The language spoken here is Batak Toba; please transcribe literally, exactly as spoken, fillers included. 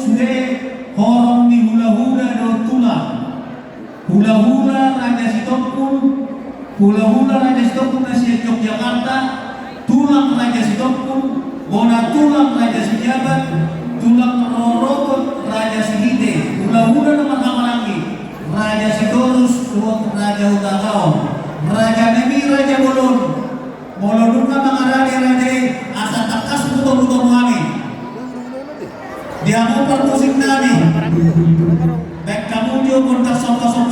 Sude horong ni hulahula do tulang. Hulahula Raja Sitompul, hulahula Raja Sitompul na sian Yogyakarta, tulang Raja Sitompul, bona tulang Raja Sijabat, tulang rorobot Raja Sihite, hulahula na marhahamaranggi, Raja Sitorus dohot Raja Hutagaon, raja nami, raja bolon. Molo dung na mangarade raja i, asa tangkas butobuto hami di hamu parmusik nami. Baen hamu jo gondang somba-somba.